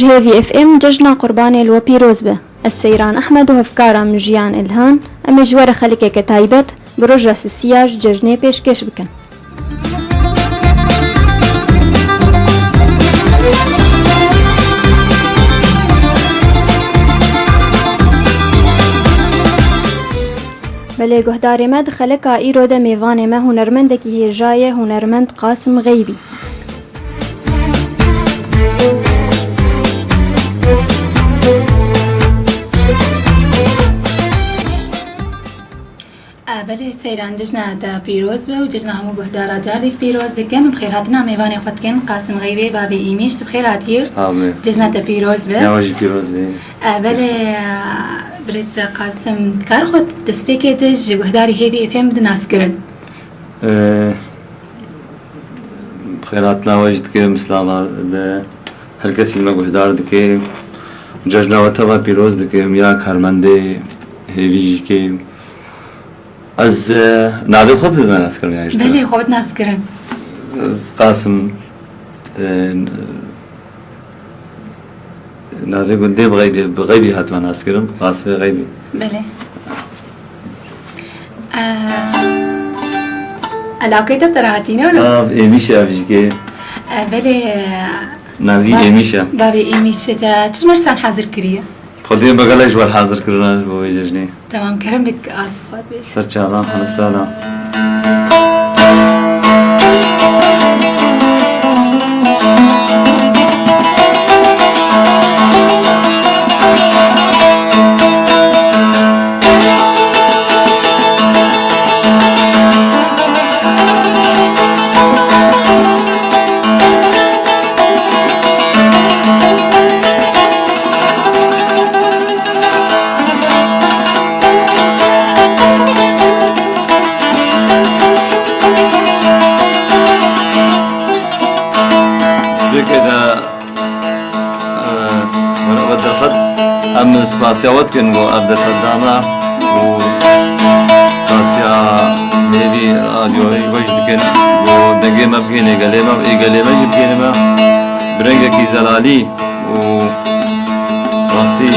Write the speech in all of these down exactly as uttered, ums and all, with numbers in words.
Ji Hêvî F M cejna Qurbanê li we pîroz be. Ez Seyran Ehmed û hevkara min Jiyan Elhan, em ê ji we re xelikeke taybet bi roja sisiya ji cejnê pêşkêş bikin. Belê guhdarê me, di xeleka îro de mêvanê me hunermendekî hêja ye, hunermend Qasim Xeybî. E, belê Seyran, cejna te pîroz be û cejna hemû guhdara cardîs pîroz dikim. Bi xêrhatina mêvanê xwe dikim, Qasim Xeybê, bavê Îmîş, tu bi xêr hatiyê. Sağ ol. Cejna te pîroz be. Ya we jî pîroz be. E, belê, e, birêz Qasim, kar xwe destpêkê de ji guhdarî Hêvî F M de nas kirin. E, Bi xêrhatina we jî dikim, mislava de her kesî me guhdar dike. Cejna we teva pîroz dikim, ya karmendê Hêvî jî ke. Ez, e, navê xwe bi me nas kirim ya ji te. Belê, xwe bi nas kirin. Ez Qasim, e, Navê gundê bi xeybî, bi xeybî hatime naskirin, bi Qasmê Xeybî. Belê. Eee, elawkê te bi te re hatî, ne wilo? Av, Êmîş e, ev jî ke. Eee, belê, eee, Navî ba-, Êmîş e. Bavê Êmîş e, te çi mersan hazir kiriye? Xwedê me gelek ji we hazir kirine ji bo vê cejnê. Tamam, kerem bik, at, hat bêj. Ser çavan, hemû sala. Spêkê de, e, min ev derfet, em spasiya we dikin bo ev derfet dana û spasiya Hêvî Radyoyê we jî dikin bo dengê me bigihîne gelê me û ê gelê me jî bigihîne me bi rengekî zelalî. û rastî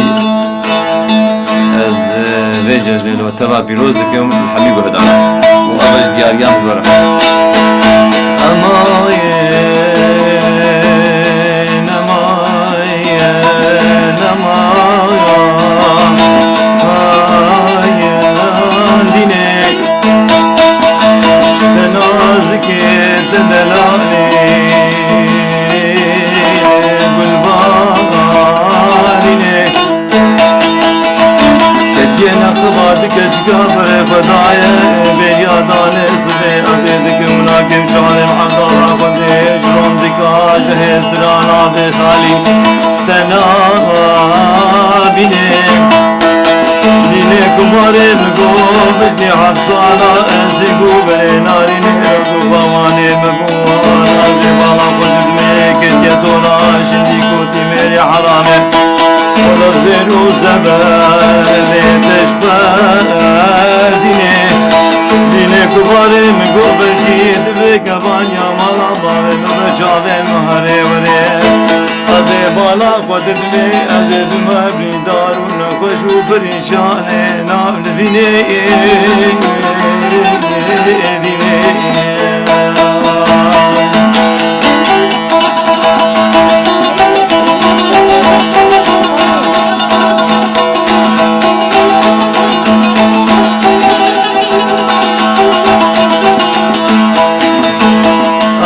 ez, e, vê cejnê li we teva pîroz dikim û hemî guhdar. Û ev ji diyariyan ji we re. Emayên, emayên, emayên, emayên dînê. Te nazikê, te delalê, gulbaharînê. Ketiye neqeba dike cika berê xwe daye, bêriya danê sibê ez ê dikim nakim çalê hevdala xwe dê ji ron dika ji hêsira nabê xalî. Te nabîne. Dînê ku barê min got, bijnê heft sala ez ê ku berê narînê ku bawanê min bû. Nazê bala xwe didmê ketiye dora, jindî ku tîmêrê heramê. Xwe zêr û zeber lê te ji xwe dînê. Dînê ku barê min got, belkî divê kevaniya mala bavê min be çavê min herê werê. Ez ê bala xwe didmê, ez ê bime brîndar û nexweş û perîşanê nav nivînê dînê.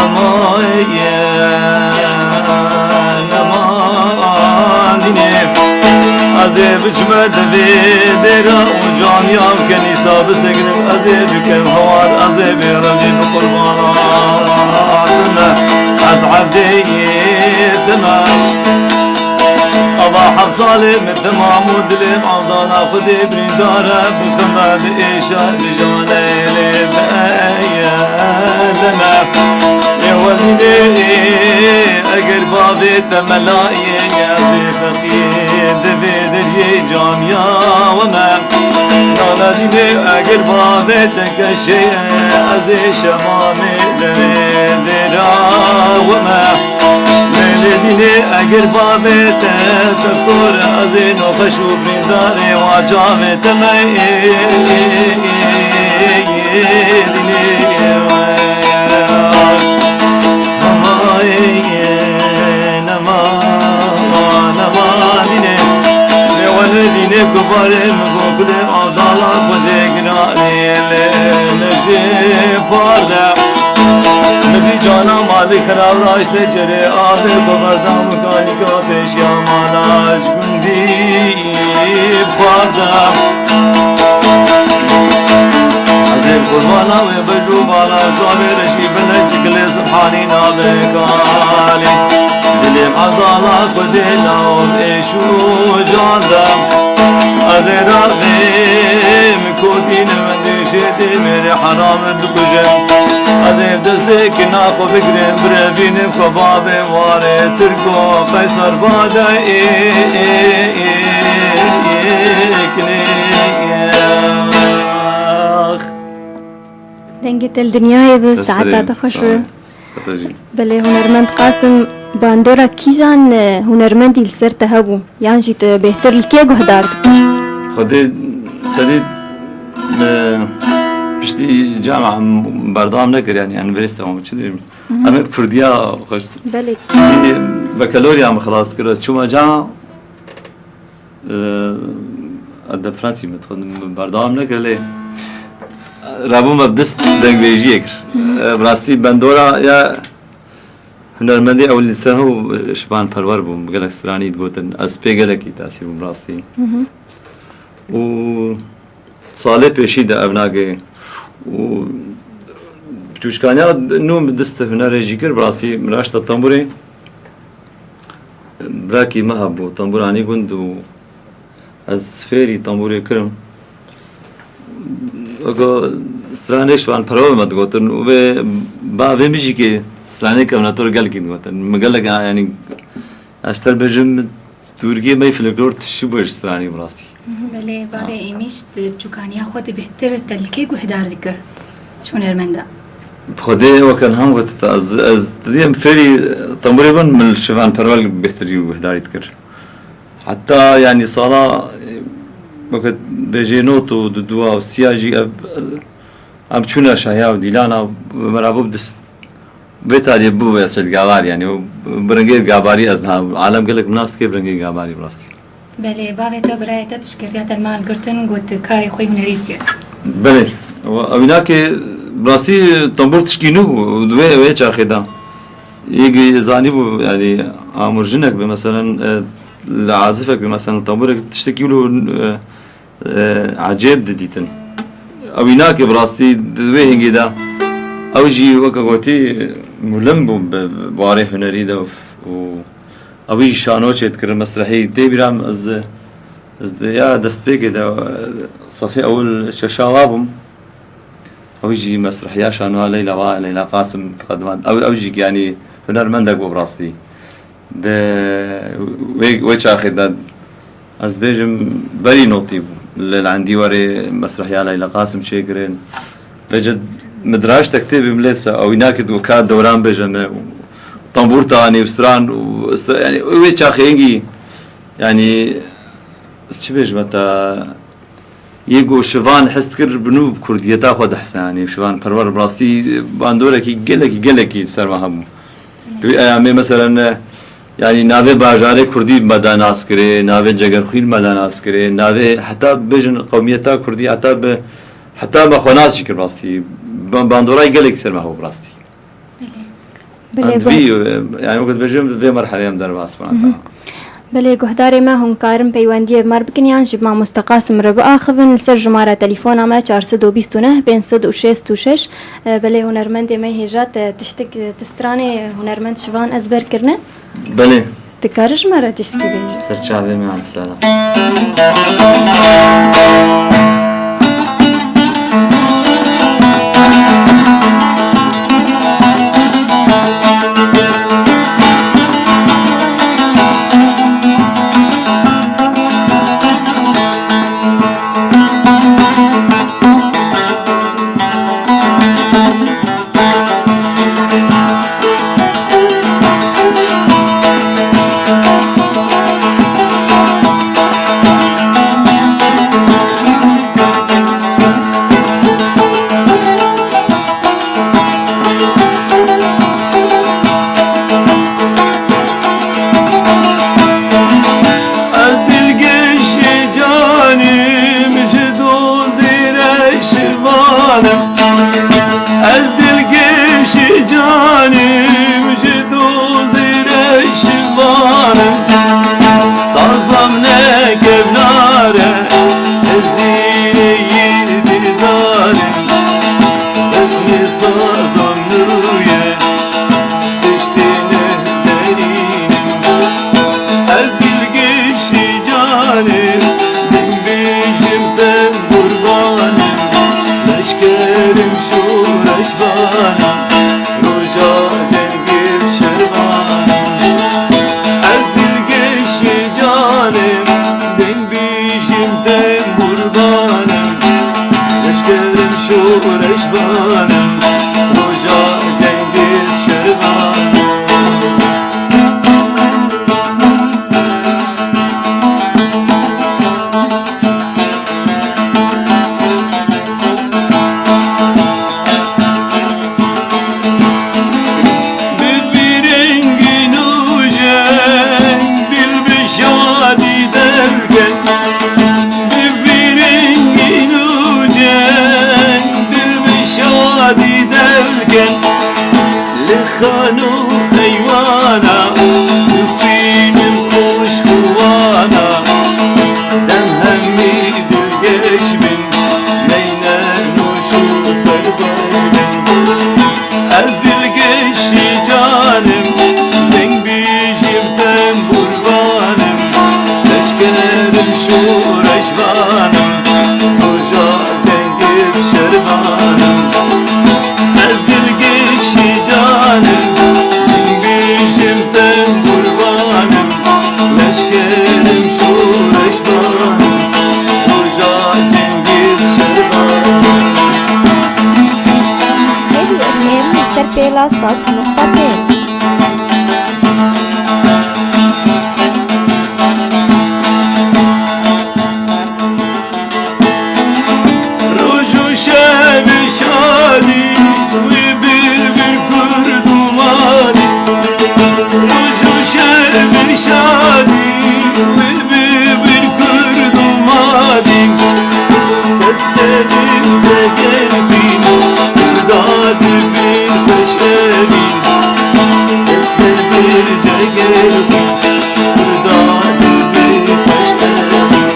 Eman, eman dînê. Ez ê biçime devê dêra û camiya û kenîsa bisekinim. Ez ê bikim hewar, ez ê bê revî bi qurbana. Ez evdê yê dime. Ava heft salê min temam û dilê aldana Xwedê birîndar e, bixime bi êşa bi janê lê beye deme. Ê wezînê, eger bavê te melayê, ez ê feqî divê deriyê camiya we me. Dana dînê eger bavê te keşê, ez ê şemamê demê dêra wime. Lê dînê eger bavê te doktor, ez ê noxeş û brîndarê wa çavê te me. Dînê Nema, nema, nema dînê. Lê welê dînê gubarê min go gulê adala xwedê giranê lê nejê parde. Min dî cana malî xirab raştê cerê avê xwe berda min kalîka pêşiya mala ji gundî parde. Ez ê qurbana wê Bej û bala, çavê reşî belek ji gilê Subhanî nabe kalî. Dilê ezala Xwedê navê şûcan de. Ez ê raxêm kotî nevendê şêdê mêrê heram bikujim. Ez ê destê kina xwe bigirêm, birevînim xwe bavê warê Tirko Qeyser bade ê, ê, ê, ê, ê, kinê, ax. Dengê te li dinyayê bi, Ser saeta serê, te xweş sağ be. Ol. Heta jî. Belê, hunermend Qasim, bandora kîjan, e, hunermendî li ser te hebû? Yan jî tu bêhtir li kê guhdar dikî? Xwedê, xwedê me piştî cama em berdewam nekir, yani, yani, verês tamam, çi diyeyim? Hı hı. Em hep Kurdiya xweş. Belê. Yine bakalorya min xilas kir, çûma cama, Eee, edeb Fransî min dixwend, min berdewam nekir, lê rabû me bi dest dengbêjiyê kir. Eee, bi rastî bandora ya hunermendê ew li ser hew şivan perwer bûm, gelek stranî digotin. Ez pê gelekî tesîr bûm rastî. Hı hı. Û Salê pêşî de ev nagê û çûçkaniya nû min dist hunerê jî kir, bi rastî min raşta tembûrê. Birakî me hebû, tembûranî gund û ez fêrî tembûrê kirim. Weke stranê şivan perwer me digotin û vê bavê min jî kê stranê kevnetor gelkî digotin. Min gelek, yanî, ez ter bêjim, Dûrgê me folklor tiştî bû ji stranî bi rastî. Belê, bavê Emîş di çûkaniya xwe de bêhtir te li kê guhdar dikir? Ji hunermenda. Xwedê weke niha min got, ez, ez didiyem fêrî tembûrê bûn, min li şivan perwel bêhtirî guhdarî dikir. Heta, yanî, sala, e, weke bêjê not û du dua û siya jî ev, Em çûne şahiya û dîlana, me rabû bi dist. Vê taliyê bû vê Seyid Gavarî, yanî, û bi rengê Gavarî ez niha, alem gelek min nas dike bi rengê Gavarî bi rastî. Belê, bavê te, birayê te piştgirtiya te li mal girtin, got karê xwe hunerî dike. Belê, ewînakê bi rastî tembûr tişkî nû bû, di wê, wê çaxê de. Yê zanî bû, yanî, amûr jinek be, meselen, e, li azifek be, meselen, tembûrek tiştekî wilo, e, e, ecêb didîtin. Ew î nake bi rastî di wê hingê de. Ew jî weke gotî mulim bû bi, bi warê hunerî de û ew jî şano çêdikirin mesrehî. Tê bîra min ez, ez di ya destpêkê de, e, sefê ewil şeşa wa bûm. Ew jî mesrehiya şanoya Leyla wa, Leyla Qasim diqedimand. Ew, ew jî yanî hunermendek bû bi rastî. Di wê, wê çaxê de ez bêjim berî notî bû. Li, li endî warê mesrehiya Leyla Qasim çêkirin. Vêce midraştek tê bi milêt se, ew î nakit û ka dewran bêje me. Tambûr tanî û stran û stra-, yanî wê çaxê hingî, yanî çi bêjim heta Yê ku şivan hez dikir bi nû bi kurdiyeta xwe dihse, yanî şivan perwer bi rastî bandorekî gelekî, gelekî ser me hebû. Di wî eyamê meselen, e, yanî navê bajarê kurdî me da nas kirê, navê Cegerxwîn me da nas kirê, navê heta bêjin qewmiyeta kurdî heta bi, heta me xwe nas jî kir bi rastî. Ba-, bandorayê gelekî ser me hebû bi rastî. Belê. Em Belê, divî, guh- e, yani, wekî dibêjim, vê merhelê em derbas bin. Mhm. Belê, guhdarê me, hûn karin peywendiyê bi me re bikin yan jî bi mamoste Qasim re biaxivin li ser jimara telefona me çar sed û bîst û neh pênc sed û şêst û şeş. E, belê, hunermendê me hêja te tiştek, e, ti stranê hunermend Şivan ezber kirine? Belê. Dikarî ji me re tiştekî bêjî? Ser çavê me, em sala. Ez dilgişî canim ji dozî reşivanim. Sazam ne kevnare, ez zîneyî dildarim. Destê sazam nûye, tiştê ne derînim. Ez dilgişî canim, deng bijim tem qurbanim. Leşkerim şoreşvanim, roja Cengîz şervanim. Ez dilgişî canim, deng bijim tem qurbanim. Leşkerim şoreşvanim, roja Cengîz şervanim. Bi vî rengî nûjen dil bi şadî derken. Bi vî rengî nûjen dil bi şadî derken. Li xan û heywana, dixwînim xweş û wana. Dem hemî dilgeş bin, meyne nûş û serbaş bin. Ez dilgeşî canim, deng bijim tembûrvanim. Leşkerim şoreşvanim, roja Cengîz şervanim. Ez dilgişî canim, deng bijim tembûrvanim. Leşkerim şoreşvanim, roja Cengîz şervanim. Hêvî F M li ser pêla sed nokta pênc. Roj û şevê şadî, wê bibin kurd û madî. Roj û şevê şadî, wê bibin kurd û madî. Destê din deger bîn, kurda dibin xweş evîn. Destê din deger bîn, kurda dibin xweş evîn.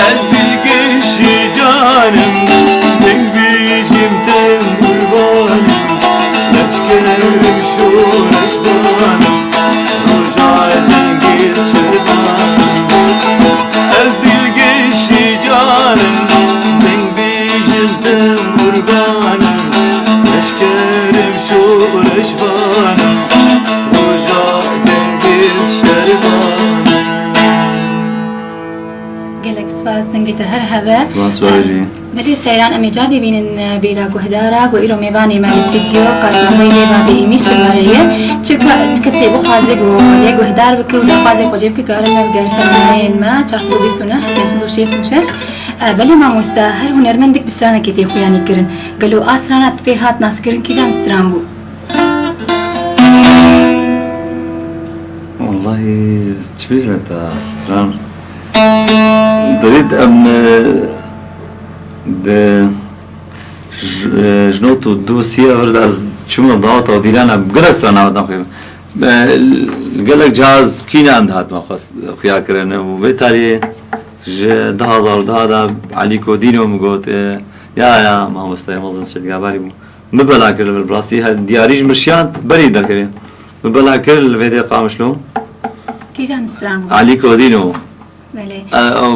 Ez dilgişî canim, deng bijim tembûrvanim. Leşkerim şoreşvanim, roja Cengîz şervanim. Ez dilgişî canim, deng bijim tembûrvanim. Leşkerim şoreşvanim, roja Cengîz şervanim. Gelek spas, dengê te her hebe. Spas we jî. Em, belê seyran em ê car bibînin, e, bîra guhdara, ku îro mêvanê me li stûdyo, Qasim Xeyrê, bavê Îmî Şilmerê ye. Çi ka-, kesê bixwaze ku yê guhdar bike û daxwazê xwe jê bike, karin me bigere ser numereyên me, çar sed û bîst û neh, pênc sed û şêst û şeş. E, belê mamoste, her hunermendek bi stranekê tê xuyanî kirin. Gelo a strana tu pê hat naskirin kîjan stran bû? Wallahî, çi bêjime te, stran. Divêt em, e, di j-, e, ji not û dosiye vir de ez çûme dawata û dîlana gelek stran hatin xwe. E, gelek cihaz bikîne em dihatime xwe xuya kirin û vê tarî ji du hazar û deh de Elî Kodîno min got, e, ya, ya, mamoste mezin Şêdgabarî bû. Min bela kir, li vir bi rastî he-, diyarî ji min şiyan berî derkevê. Min bela kir li vê dê Qamişlo. Kîjan stran bû? Elî Kodîno. Belê. E, ew,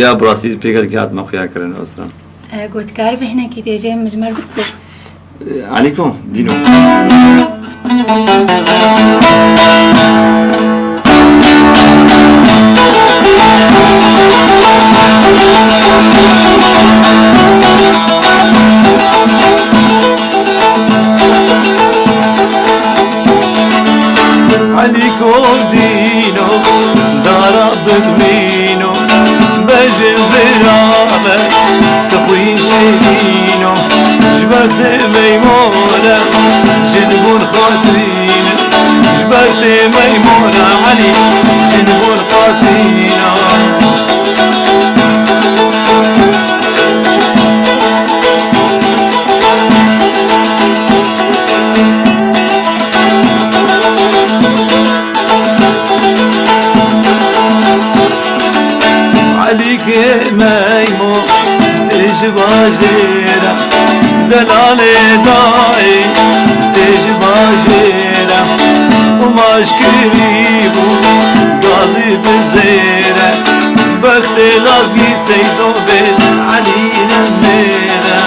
ya bi rastî pê gelekî hatime xuya kirin, ew stran. E, gotkar bi hinekî tê jê min ji me re bistê. E, Elî Kodîno. Elî Kodîno, dara bixmîno, bejin zirave, tu xwîn şêrîno, ji ber te meymone, jin bûn xatirîne, ji ber te meymone, Elî, jin bûn xatirîne. Meymo tê ji bajêr e, delalê dayê tê ji bajêr e. Qumaş kirî bû gazî bi zêr e. Bextê lazgî Seydo bê Elî Nemêr e.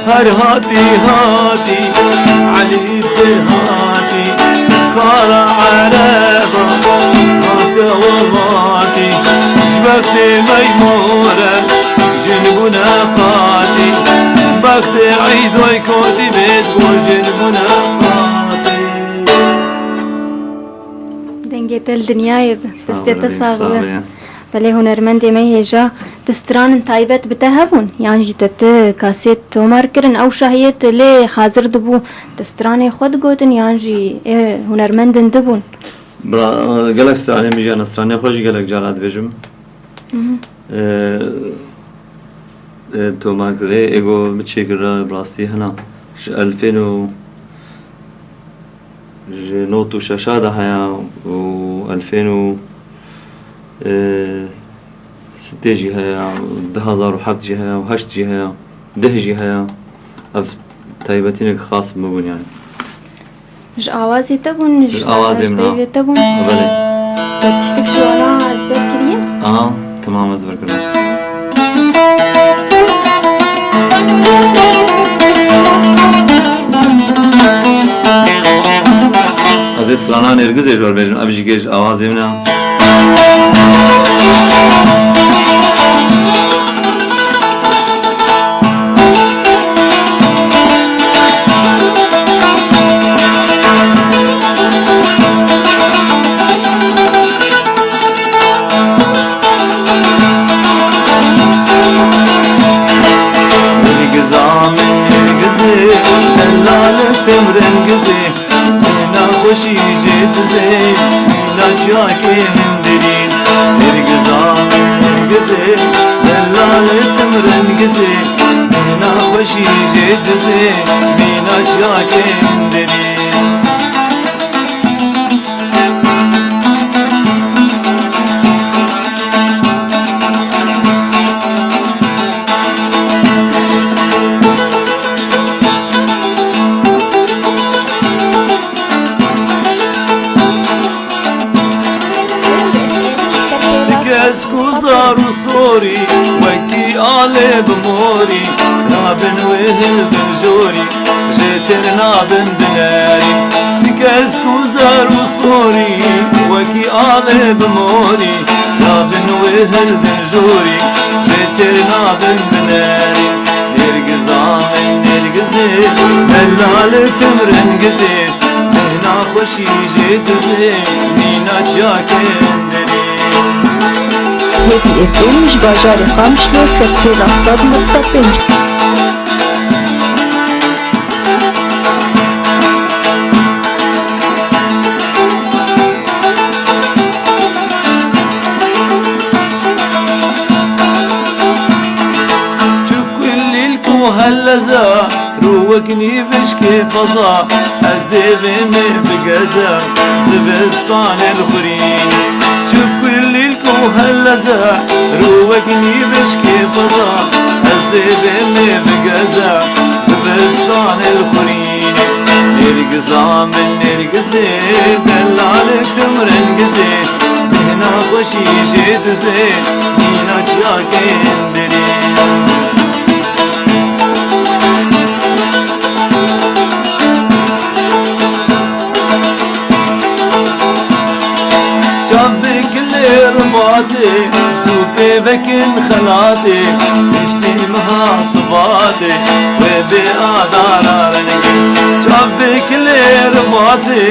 Her hatî hatî Elî bi hatî, kara ereba hate welatî. Ji bextê Meymore jin bûne qatî. Bextê Eydoy kotî bêt ku jin bûne qatî. Dengê te li dinyayê be. Destê te sax be. Belê hunermendê me hêja, tu stranin taybet bi te hebûn? Yan jî te tu kasêt tomar kirin, ew şahiyê tu lê hazir dibû, tu stranê xwe digotin yan jî ê hunermendin dibûn? Bira, gelek stranê min jî hene, stranê xwe jî gelek cara dibêjim. Mhm. Ê, ê, tomarkirê, ê go min çêkirine, bi rastî hene. Ji elfên û Ji not û şeş de heye û elfên û, e, sitê jî heye, du hazar û heft jî heye û heşt jî heye, deh jî heye. Ev taybetînek xas min bûn yani. Ji awazê te bûn, ji awazê min, peyvê te bûn? Belê. Te tiştek ji wana ezber kiriye? Aha. Tamam, ez birkirim. Ez ê strana Nêrgizê ji we bêjim, ev jî gê ji awazê min e. Nêrgiza min nêrgizê, delal tim rengizê, mîna xweşî jê dizê, mîna çiyakê hundirî. Nêrgiza min nêrgizê, delal tim rengizê, mîna xweşî jê dizê, mîna çiyakê hundirî. Kes ku zar û sorî, wekî alê bi morî, rabin wê hilbin jorî, jê têr nabin binerî. Kes ku zar û sorî, wekî alê bi morî, rabin wê hilbin jorî, jê têr nabin binerî. Nêrgiza min nêrgizê, delal tim rengizê, mîna xweşî jê dizê, mîna çiyakê hundirî. Hêvî F M ji bajarê Qamişlo, serkêla sed nokta pênc. Çi kulîlk û helleze, rû wek nîvişkê peza, ez ê vê me bigeze, zivistanê li xurî. Çi kulîlk û helleze, rû wek nîvişkê peza, ez ê vê me bigeze, zivistanê li xurî. Nêrgiza min nêrgizê, delalê tim rengizê, mîna xweşî jê dizê, mîna çiyakê hundirî. Çav bikilê ribatê, zû pê vekin xelatê, piştî meha sibatê, wê bê adara rengê. Çav bikilê ribatê,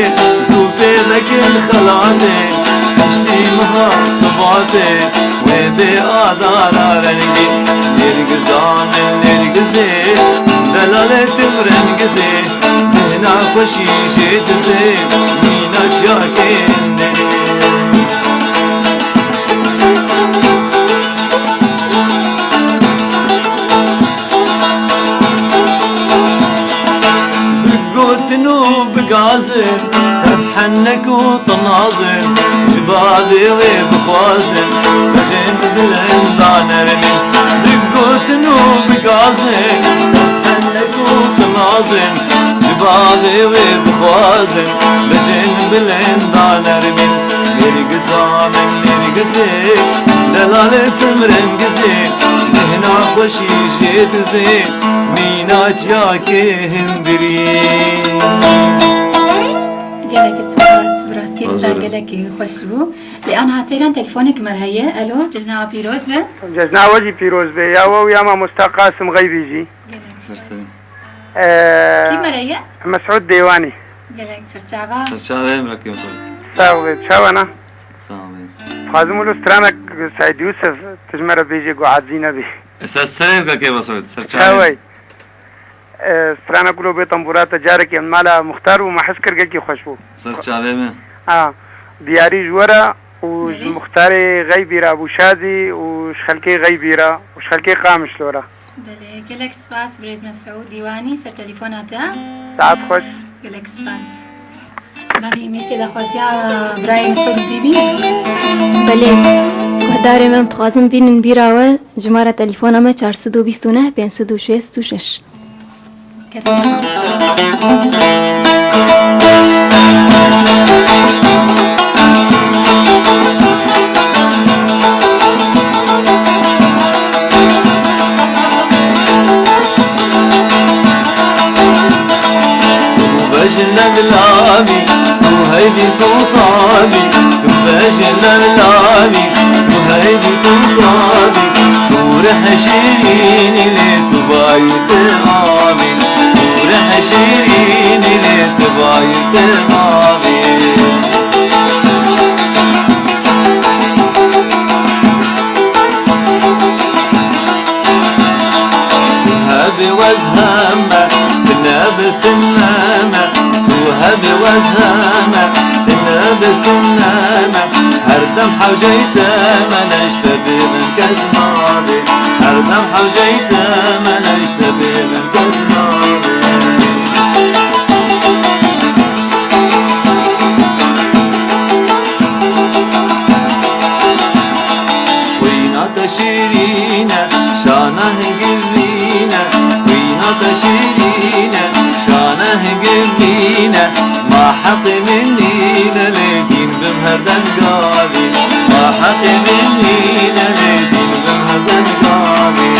zû pê vekin xelatê, piştî meha sibatê, wê bê adara rengê. Nêrgiza min nêrgizê, delalê tim rengizê, mîna xweşî jê dizê, mîna çiyakê hundirî. Gazin, tev henek û tinazin, ji bavê wê bixwazin, bejên bilind danermin, bi gotin û bi gazin, tev henek û tinazin, ji bavê wê bixwazin, bejên bilind danermin. Nêrgiza min nêrgizê, delalê tim rengizê, mehna xweşî jê dizê, mîna çiyakê hindirî. Gelek spas, bi rastî Hazır. Sra gelekî xweş bû. Lê aniha seyran telefonekî me re heye. Alo, cejna we pîroz be. Cejna we jî pîroz be. Ya we û ya mamosta Qasim Xeybî jî. Gelek. Ser serê. Ee, Kî me re ye? Mesûd Dêwanî. Gelek serçava. Serçaveyê me kê Mesûd. Sağ ol. Çawa ne? Sağ ol. Dixwazim wilo stranek Seîd Yûsif, tu ji me re bêjî ku ecî nebî. E, ser serê me kê Mesûd. Serçaveyê. Çawa? E, stranek wilo bê tembûra te carekê em mala Muxtar bû, me hez kir gelkî xweş bû. Serçaveyê me. Ha. Diyarî ji we re û ji Belê. Muxtarê Xeybî re, Ebû Şadî û ji xelkê Xeybî re û ji xelkê Qamişlo re. Belê, gelek spas birêz Mesûd Dîwanî ser telefona te. Saet xweş. Gelek spas. Navê mêşê daxwaziya birayê Mesûd Cîbî? Belê. Guhdarê me, em dixwazin bînin bîra we, jimara telefona me çar sed û bîst û neh pênc sed û şêst û şeş. Tu bejin levlamî, tu heyvî tu xamî, tu bejin levlamî, tu heyvî tu xamî, tu rih şîrînî lê tu bayî tu amî, tu rih şîrînî lê tu bayî tu amî. Hebê wez heme, nebistin neme, tu hebê wez heme, nebistin neme, her dem hewceyî te me neşte bê min kes nabê, her dem hewceyî te me neşte bê min kes nabê. Xwîna te şîrîn e, şana hingivîn e, xwîna te şîrîn e, şana hingivîn e. Ma heqê min nîne lê dîn bim her dem gavî, ma heqê min nîne lê dîn bim her dem gavî.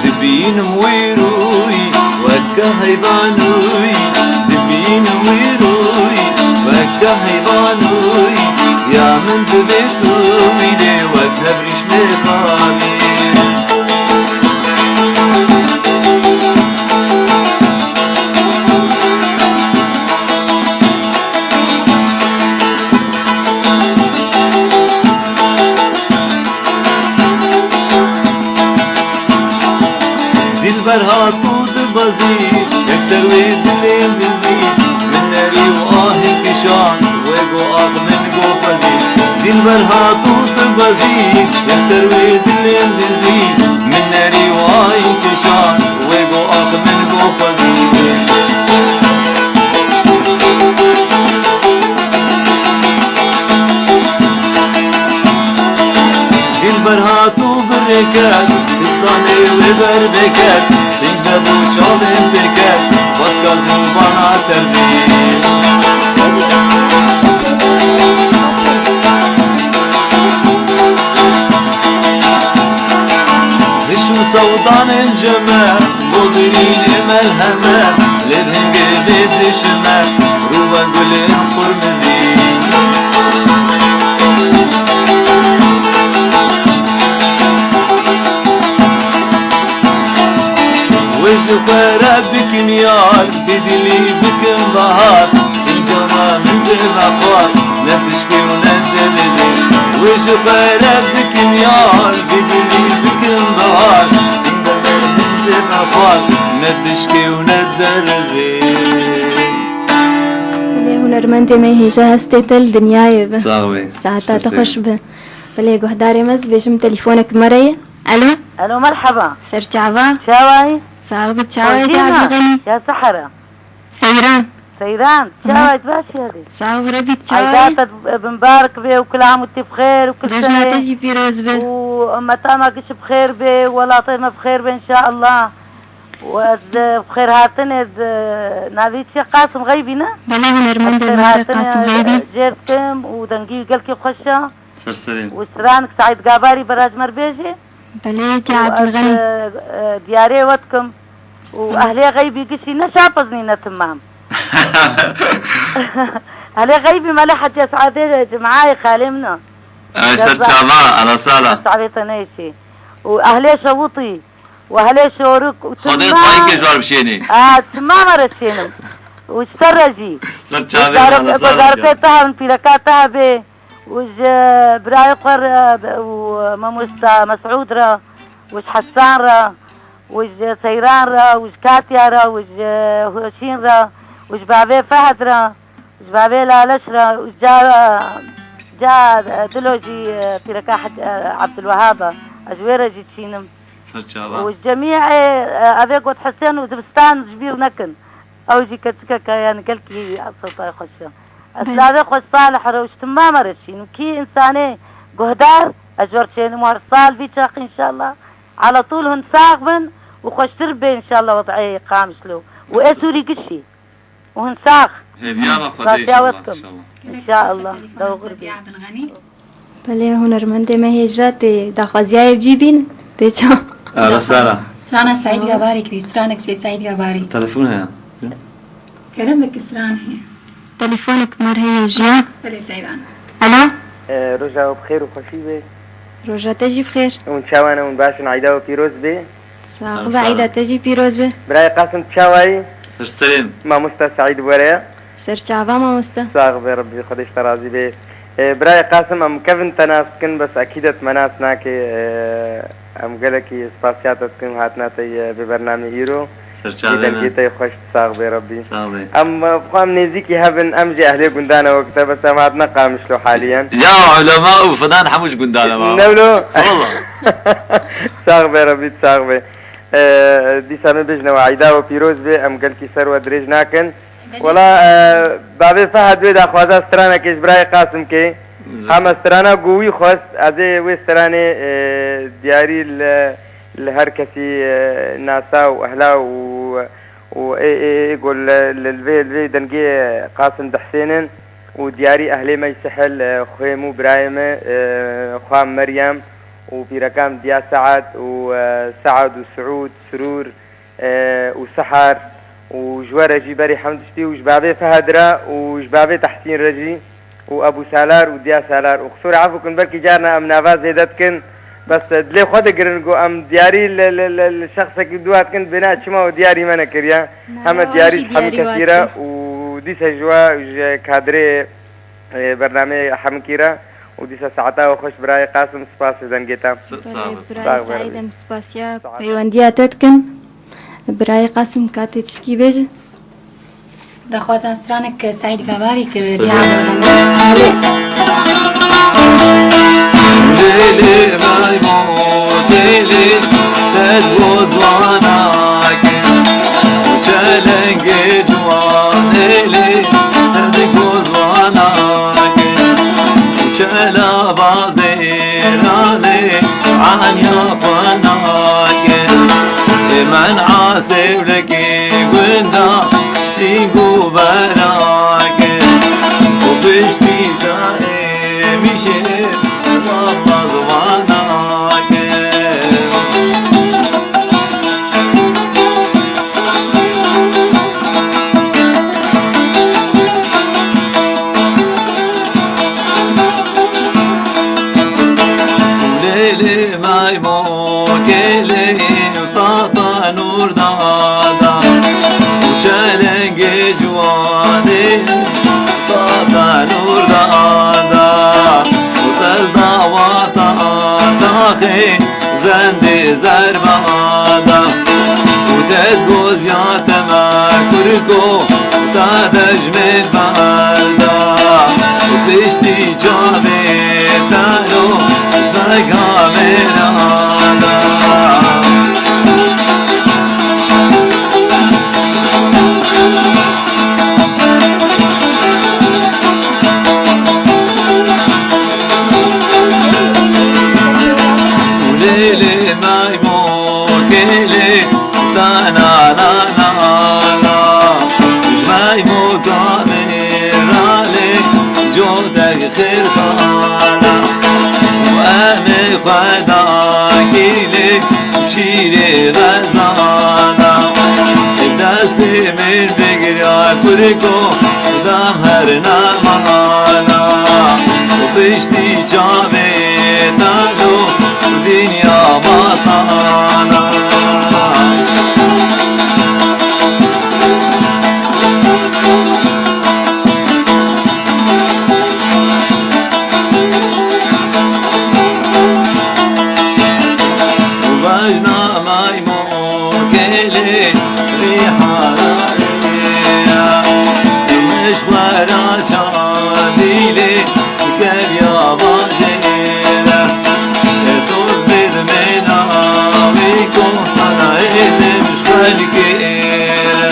Dibînim wî rûyî weke heyvanûyî, dibînim wî rûyî weke heyvanûyî, ya min dibê tu wî lê wek hevrîş mêxanî. Dilber hat û dibezî, yekser wê dilê min dizî, min nerî û ahê kişand, wê got ax min got xwezî. Dilber hat û dibezî, yekser wê dilê min dizî, min nerî û ahê kişand, wê got ax min got xwezî. Dilber hat û birêket, pistanê wê berdeket, sînde bû çavên pêket, baska zimbana terzî. Hiş û sewdanên ceme, Bodirînê melheme, lê hingê vê dişime, rûwe gulên qurmizî. Wê ji xwe re bikin yar, bi dilî bikin bahar, sincama min dê vexwar, ne pişkê û ne derizî. Wê ji xwe re bikin yar, bi dilî bikin bahar, sincama min dê vexwar, ne pişkê û ne derizî. Hunermendê me hêja hestê te li dinyayê be. Sax be. Saeta te xweş be. Belê guhdarê me, ez bêjim telefonek me re ye. Alo. Alo, merheba. Ser çava. Çawayî? Sax be, çawayî. Xweşî te, me? Abdulganî. Ya sehera. Seyran. Seyran, çawayî, baş yadî. Sax be, Rebî, çawayî. Eyda te bi-, bi mibarek be û kul am û tî bi xêr û kul sene. Te jî pîroz be. Û ummeta me giş bi xêr be, welatê me bi xêr be, înşallah. Û ez, e, bi xêr hatinê, e, navê çi ye? Qasim Xeybî ne? Belê, hunermendê me re Qasim Xeybî. Jêr dikim û dengî wî gelkî xweş e. Ser serê. Û stranek Seîd Gabarî bera ji me re bêjê. Belê, û ez, Abdulganî. E, e, diyarê we dikim. Û ehlê Xeybî gişî ne şapiz nîne timam. Ehlê Xeybî Mele Hecê Seadê Cimeyê xalê min e. Ay, ser çava, ara sala. Saetê te neyşî. Û ehlê Şewitî. Û ehlê Şorik û Xwedê timam. Tayîkê ji wan bişênî. A, timam re şênim. Û ji te re jî. Ser çavê, zarok-, ana sala zarokê te hebin, pîreka te hebê. Û ji birayê xwe re û mamosta Mesûd re û ji Hesan re û ji Seyran re û ji Katya re û ji Hoşîn re û ji bavê Fehd re. Ji bavê Laleş re û ca, ca Dilo jî, e, pîreka Hec-, e, Ebdulwehab e. Ez ji wê re jî çînim. Ser çava. Û cemî, e, e, evê got Husên û dibistan ji bîr nekin. Ew jî keçikeke, yani gelkî sewtayê xweş e. Ez Belê. Lavê xwe Salih re û ji timama re çînim. Kî însanê guhdar, ez ji we re çênim û her sal vî çax înşallah. Ala tûl hûn sax bin û xweştir bê înşallah wed'ê Qamişlo. Û ê Sûrî gişî. Hûn sax. Hêviya me Xwedê. Rastî inşallah, awet kim. İnşallah. İnşallah. Dewr bi. Belê, hunermendê me hêja tê daxwaziya yê bi cî bîn, tê ça. Ara sala. Strana Seîd Gabarî kirî, stranek çê Seîd Gabarî. Telefon heye. Kerem bike stran heye. Telefonek me re heye jiya. Belê Seyran. Alo. E, roja we bi xêr û xweşî be. Roja te jî bi xêr. Hûn çawa ne, hûn baş in, eyda we pîroz be. Sax be, eyda te jî pîroz be. Birayê Qasim, çawayî? Ser serê. Mamosta Seîd were. Ser çava mamosta. Sax be, Rebbî Xwedê ji te razî be. E, birayê Qasim, em kevin te nas dikin, bes ekîd e tu me nas nake. E, em gelekî spasiya te dikin û hatina te ye bi bernamê îro. Ser çavê me. Dengê te xweş, sax be Rebbî. Sax be. Em, e, xwe em nêzîkî hebin, em jî ehlê gundane wek te, bes em hatine Qamişlo haliyen. Ya ulema û filan hemû ji gundane me. Ne wilo? Valla. Sax be Rebbî, sax be. E, dîsa me bêjine we eyda we pîroz be, em gelkî ser we dirêj nakin. Belê. Wela, e, bavê Fehad wê daxwaza stranekê ji birayê Qasim ke. Zor. Hema strana ku wî xwest, ez ê wê stranê, e, diyarî li, li her kesî, e, nasa û ehla û, û ê, ê, ê ku li, li, li vê, li vê dengê Qasim dihsênin û diyarî ehlê me yî sihil, e, xwê min û birayê min, e, xwa Meryem û pîreka min Diya Sead û, e, Sead û Siûd, Sirûr, e, û Sihar û ji we re jî berî hemd tiştî û ji bavê Fehad re û ji bavê Tehsîn re jî û Ebû Salar û Diya Salar û qisûra efû kin, belkî carna em nava zêde dikin, bes dilê xwe digirin ku em diyarî li, li, li, li şexsekî dua dikin, bêna çima û diyarî me nekiriye. Heme diyarî ji hemî kesî re û dîsa ji we û ji kadrê, e, bernameyê hemikî re û dîsa saeta we xweş birayê Qasim, spas ji dengê te. Belê, birayê Seîd, em spasiya peywendiya te dikin. Birayê Qasim, ka tê tişkî bêje? Daxwaza stranek Seîd Gabarî kir. Lêlê maymo, lêlê, te gozwana ke, çelengê ciwan, lêlê, te gozwana ke, çela bazê rane, anya xwe nake. Min asê wlekê gunda, sîng û berake. Û piştî zarê mişê, walla ziwanake. Lêlê maymo, kêlê tata nûr dada, û çelengê ciwanê tata nûr dada, û te dawata taxê zendê zerba da, û te goziya te me kurko, Ta dejmê berda, û piştî çavê te ro, zega mêrana. Lê lê maymo kê lê, ta na na na na. Ji maymo gamê ra lê, codek xêr xana. Û em ê xwe dakî lê, şîrê xezana. Destê min bigiriya kurko, da her nemana. Û piştî çavê te do, dinya matana. Bajna maymo kê lê, rî harare ya. Miş xwe ra çandî lê, keriya bajêre. Soz bêdimê navî ko, sana êdim ji xelkê re.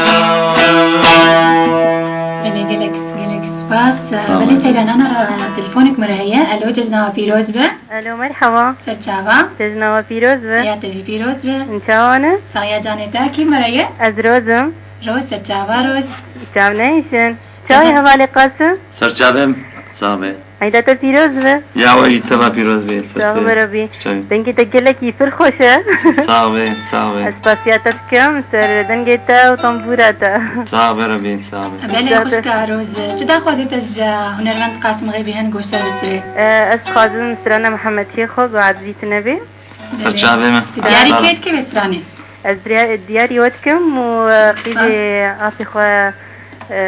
Belê, gelek, gelek spas. Sağ ol. Belê, seyranana ra telefonek me re heye. Alo, cejna we pîroz be. Alo, merhaba. Ser çava. Cejna we pîroz be. Ya te jî pîroz be. Çawa ne? Saya canê te, kî me re ye? Ez Roz im. Roz, ser çava Roz. Çav nehişin. Çawa ye hevalê Qasim? Ser çavê min, sax be. Eyda te pîroz be. Ya we jî teva pîroz be. Sax be Rebî. Çavê. Dengê te gelekî pir xweş e. Sax be, sax be. Ez spasiya te dikim ser dengê te û tambûra te. Sax be Rebî, sax be. Belê xwişka Roz, çi daxwazê te ji hunermend Qasim Xêbî hene ku ji te re bistirê? E, ez dixwazim strana Mihemetiyê xwe bi ecizî tune bê. Ser çavê me. Diyarî kê dike vê stranê? Ez diyarî we dikim û, e, qîzê apê xwe, e,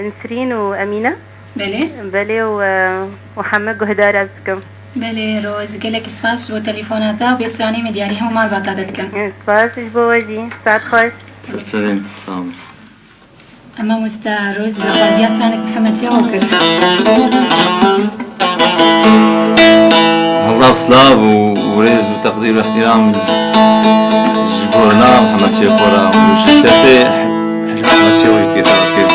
Nisrîn û Emîne. Belê. Belê û, e, û heme guhdar ez dikim. Belê Roz, gelek spas ji bo telefona te û vê stranê me diyarî hemû malbata te dikim. Spas ji bo we jî. Saet xweş. Ser çavê me. Sağ olun. Em mamoste Roz daxwaziya stranek Mihemetiyê xwe kir. Hezar silav û, û rêz û teqdîr û ihtiram ji gorna Mihemetiyê xwe re û ji kesê Mihemetiyê xwe jî dikê teşekkür.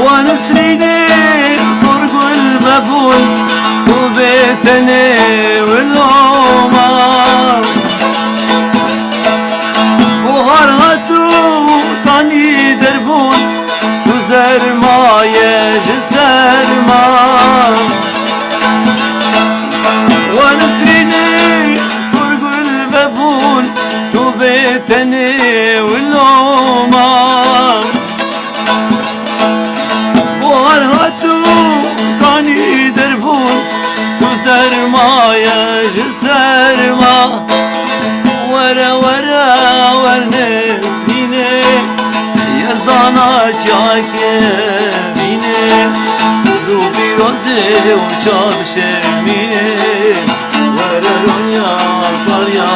Wa Nisrînê zor gul vebûn û bê tenê wilo ma. Buhar hat û kanî derbûn û zermaye ji ser ma. Wa Nisrînê zor gul vebûn, tu bê tenê wilo ma. Buhar hat û kanî derbûn, tu sermaye ji ser ma. Were, were, werne Nisrînê, Yezdana çiyayekê bînê, rû pîrozê û çav şermînê. Were ronya sariya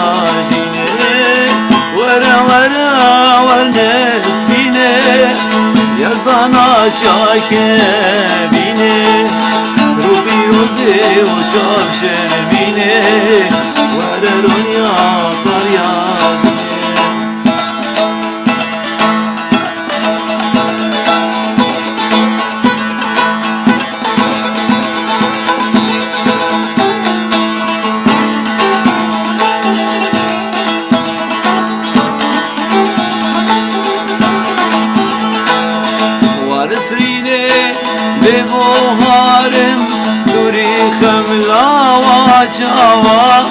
jînê, were, were, werne Nisrînê, Yezdana çiyayekê bînê, rû pîrozê û çav şermînê. Were ronya sariya jînê. Wa Nisrînê bê buharim, dûrî xemla wa Ava,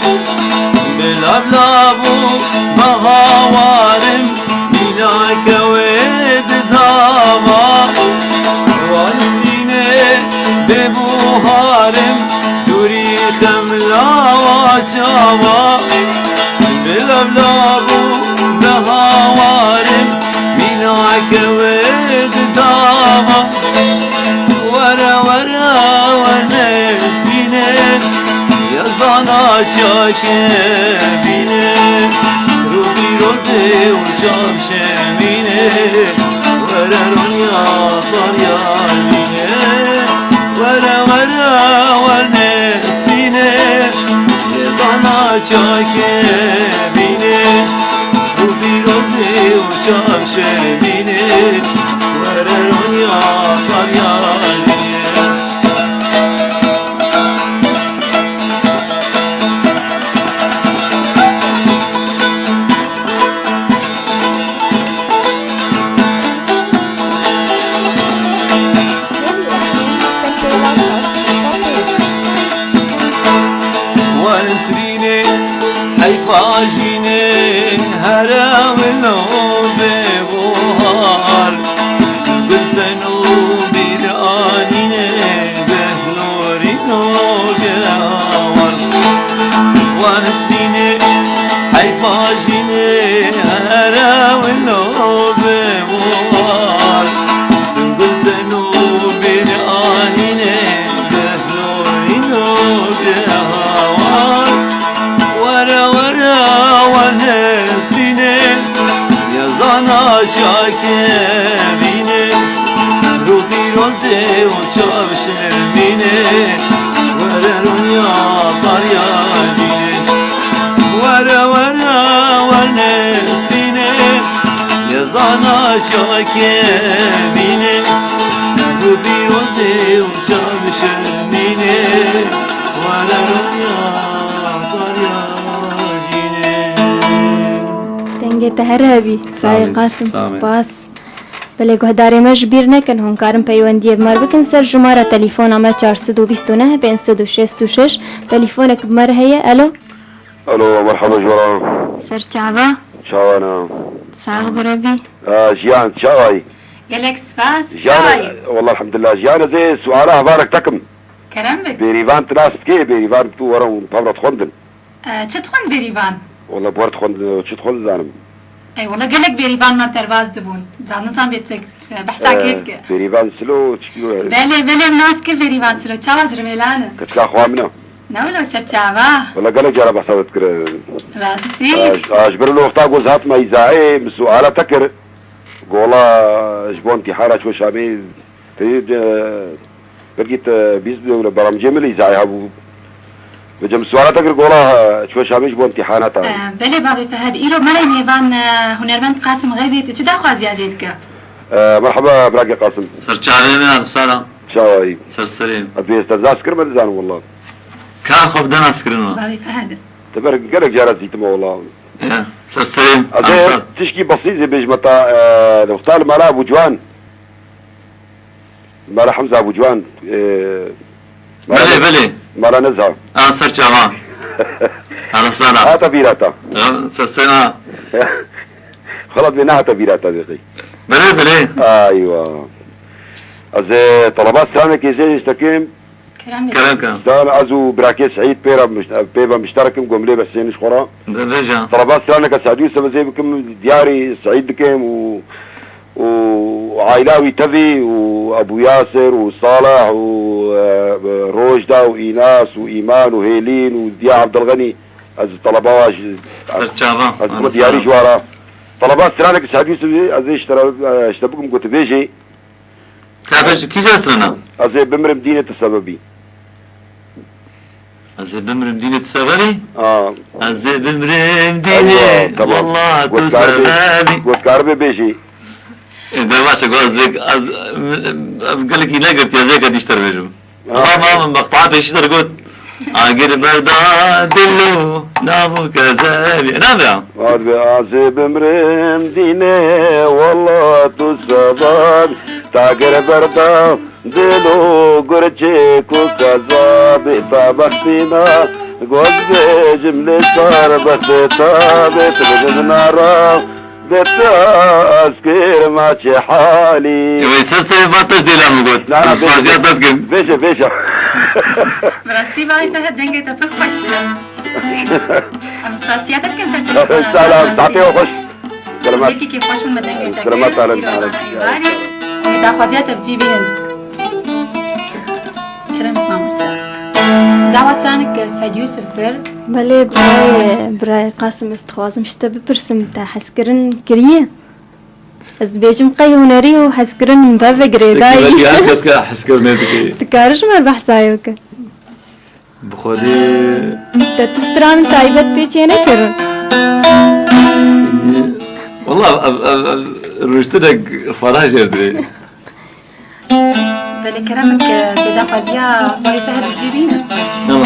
bila bila bû, behawarim, mînake wê didava. Wan stînê bê buharim, dûrî xemla wa çava. Bila bila bû, behawarim, mînake wê didava. Were were were stînê, Yezdana çake bîne, rû pîrozê û çav şemîne, were ronya barya bîne, were were were stîne, Yezdana çake bîne, rû pîrozê û çav şemîne, were ronya barya bîne. Wan sirînê heyfa jînê here wilo bê buhar. Gulsen û bîr anîne behlorîno gewar. Wan stînê heyfa jînê here wilo bê buhar. Gulsen û bîr anîne behlorîno gewar. Were were wan stînê, Yezdana çake bîne, rû pîrozê û çav şemîne, were ronya barya bîne. Were were wan stînê, Yezdana çake bîne, rû pîrozê û çav şemîne, were ronya barya bîne. Dengê te here hebî. Sağ ol, Sayê Qasim, sağ ol. Spas. Belê guhdarê me ji bîr nekin, hûn karin peywendiyê bi me re bikin ser jimara telefona me çar sed û bîst û neh pênc sed û şêst û şeş. Telefonek bi me re heye. Alo. Alo, merhaba Jora. Ser çava. Çawa ne? Sax bi rebî. Aa, Jiyan, çawayî? Gelek spas. Jiyan, çawayî? Wallah elhamdulillah. Jiyan, ez ê suala hevalek te kim. Kerem bik. Bêrîvan tu nas dikê, Bêrîvan tu were û pevra dixwendin. E, çi dixwend Bêrîvan? Wala, bi wer dixwend, çi dixwend zanim. Ey, wala gelek Bêrîvan me derbas dibûn. Canizan bê tek, e, behsa kê dike. Bêrîvan Silo, çi dî? Belê, belê, nas kir Bêrîvan Silo. Çawa ji Rivêlan e? Keçika xwa min e. Ne wilo ser çava. Wala gelek cara behsa wê dikir. Rastî. E, e, ji ber wilo wexta ku ez hatime îzayê, min suala te kir. Gola ji bo îmtîhana ço Şamê. Tê de, belkî te bîst bile beramcê min lê îzayê hebû. Vêca min suala te kir gola, e, ço Şamê ji bo îmtîhanata. E, belê bavê Fehad, îro me re mêvan, e, hunermend Qasim Xevê, tu çi daxwaziya jê dike? E, merheba, birakê Qasim. Ser çavê me, em salam. Çawayî? Ser serê. Ez ê te nas kir, me nizanim wela. Ka xwe bi de nas kirin we. Bavê Fehad. Te ber gelek cara dîtime wela. E, ser serê, em sal. Ez ê tişkî besît zê bêjime ta, e, wexta li mala Ebû Ciwan. Mala Hemza Ebû Ciwan, e, mala Belê, ne-, belê. Mala Nezha. A, ser çava. Ala sala. Hata bîra ta. Ya, ser sena. Xelat bê, nehata bîra ta dê qey. Belê, belê. Aywa. Ez, e, teleba stranekê zê ji te kim. Kerem bê. Kerem, kerem. Zan ez û birakê Seîd pê re mişt-, pê ve mişterek im, gomlê behsênin ji xwe re. Vêca. Teleba straneke Seîd Yûsif ez ê bikim, diyarî Seîd dikim û û aîla wî tevî û Ebû Yasir û Salih û, e, Rojda û Înas û Îman û Hêlîn û Ziya Ebdilxenî, ez teleba wa ji, Ser çava, ez bixwe diyarî ji wa re. Teleba stranek Seîd Yûsifî, ez ê ji te re, e, ji te bikim ku tu bêjî. Ka bêjî, kîja strana? Ez ê bimrim dînê tu sebebî. Ez ê bimrim dînê tu sebebî? A. Ez ê bimrim dînê, Eywa, tamam. Wallah tu Gotkar bê, sebebî. Gotkar bê bêjî. E, de baş e, ez bek, ez, ev gelekî negirtiye, ez ê ka dîşter bêjim. Ha. Tamam, tamam, bak, ta pêşî der got. Agir berda dilo, namu kezebî. Ne be? Ad be, ez ê bimrim dînê, wallah tu sebebî. Tagir berda Dilo gurçê ku kezabê ta bextîna Got bêjim lê şarbet tabet bidin ara, beta ez kir ma çi halî. Ew ê ser serê va te ji dêla min got. Na, na, bêje, Destxwaziya bêje. Te dikim. Bêje, bêje. Bi rastî vay te dengê te pir xweş e. Em spasiya te dikin ser telefona te. Salam, saetê we xweş. Selamat. Yekî kêfxweş bûm bi dengê te. Selamat kir, alin, îro alin. Nana Îvarî. Em ê daxwaziya te bi cî bînin. Kerem mamoste. Daxwaziyanek Seîd Yûsif kir. Belê, birayê, birayê Qasim, ez dixwazim ji te bipirsim, te hezkirin kiriye? Ez dibêjim qey hunerî û hezkirin min ve ve girêdayî. Tiştekî her kes ke hezkirinê dike. Dikare ji me behsa wê ke. Bi Xwedê. Te tu stranên taybet pê çênekirin? Wela ev, ev, ev rûniştinek ferah jêr dirê. Belê keremek, e, tê daxwaziya bayê te her cî bîne. Tamam.